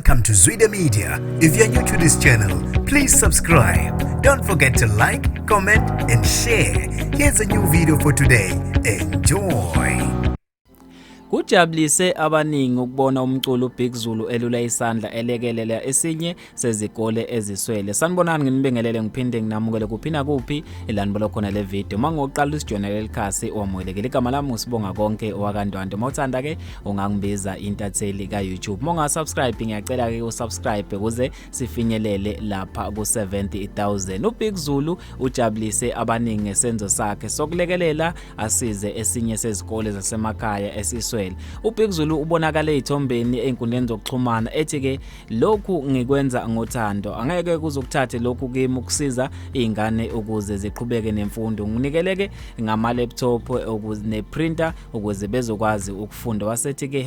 Welcome to Zwida Media. If you're new to this channel, please subscribe. Don't forget to like, comment, and share. Here's a new video for today. Enjoy. Kujabulise abaningi ukubona umculi uBig Zulu elula isandla elekelela esinye sezikole eziswele. Sanibonani, nginibingelele ngiphinde nginamukele kuphi nakuphi la nibuka khona le video. Uma ngoqala usijoyina leli khasi, wamukelekile. Igama lami uSibonga Konke wakaNdwandwe. Uma uthanda ke ungangibiza intatheli ka-YouTube. Uma unga-subscribe, ngiyacela ke usubscribe ukuze sifinyelele lapha ku-70,000. UBig Zulu ujabulise abaningi ngesenzo sakhe sokulekelela asize esinye sezikole zasemakhaya esiswele. UBig Zulu ubonakale ezithombeni einkundleni zokuxhumana ethi ke, "Lokhu ngikwenza ngothando, angeke kuzokuthathe lokhu kimi ukusiza izingane ukuze ziqhubeke nemfundo. Nginikeleke ngama laptop ukuze neprinter ukuze bezokwazi ukufunda." Wasethi ke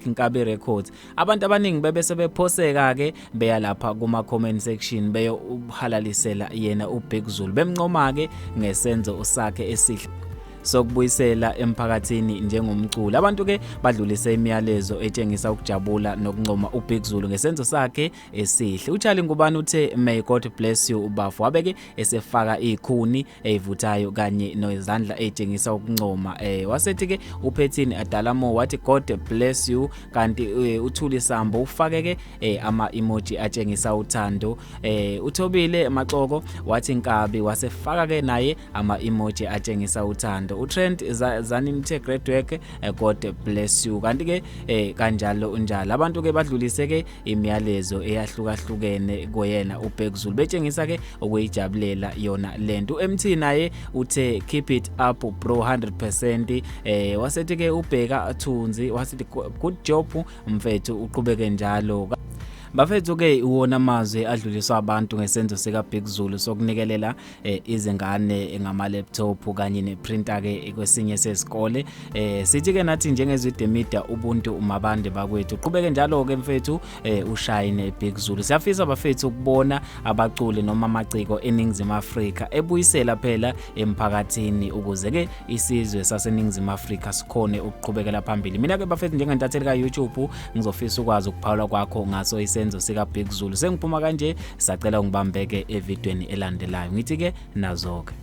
#NkabiRecords. Abantu abaningi bebe sebephoseka ke beya lapha kuma comment section beyohalalisela yena uBig Zulu, bemncoma ke ngesenzo sakhe esihle sokubuyisela emphakathini njengomculi. Abantu ke badlulise imiyalezo etshengisa ukujabula nokuncoma uBig Zulu ngesenzo sakhe esihle. UCharlie Ngubane uthe, "May God bless you, bafo." Wabeke esefaka ikhuni ezivuthayo kanye nezandla ezitshengisa ukuncoma. Wasethi ke uPhethini Adalamo wathi, "God bless you." Kanti uThuli Sambo ufake ke ama emoji atshengisa uthando. UThobile Maxoko wathi, "Nkabi." Wasefaka ke naye ama emoji atshengisa uthando. UTrend Zanini uthe, "Great work, God bless you." Kanti ke kanjalo njalo abantu ke badlulise ke imiyalezo eyahlukahlukene koyena uBig Zulu, betshengisa ke ukuyijabulela yona lento. uMT naye uthe, "Keep it up, bro, 100%." Wasethi ke ubheka Thunzi wasethi, "Good job, mfethu, uqhubeke njalo." Bafethu ke, iwona amazwi adluliswa abantu ngesenzo sika Big Zulu sokunikelela izingane ngama laptop kanye neprinter ke kwesinye sesikole. Sithi ke nathi njengeZwide Media, ubuntu mabande bakwethu. Qhubeke njalo ke mfethu, ushine, Big Zulu. Siyafisa bafethu ukubona abaculi noma amaciko eNingizimu Afrika ebuyisela phela emphakathini ukuze ke isizwe saseNingizimu Afrika sikhone ukuqhubekela phambili. Mina ke bafethu, njengentatheli ka YouTube, ngizofisa ukwazi ukuphawula kwakho ngaso isenzo sika Big Zulu. Sengiphuma kanje, sacela ungibambeke evidweni elandelayo. Ngithi ke nazo ke.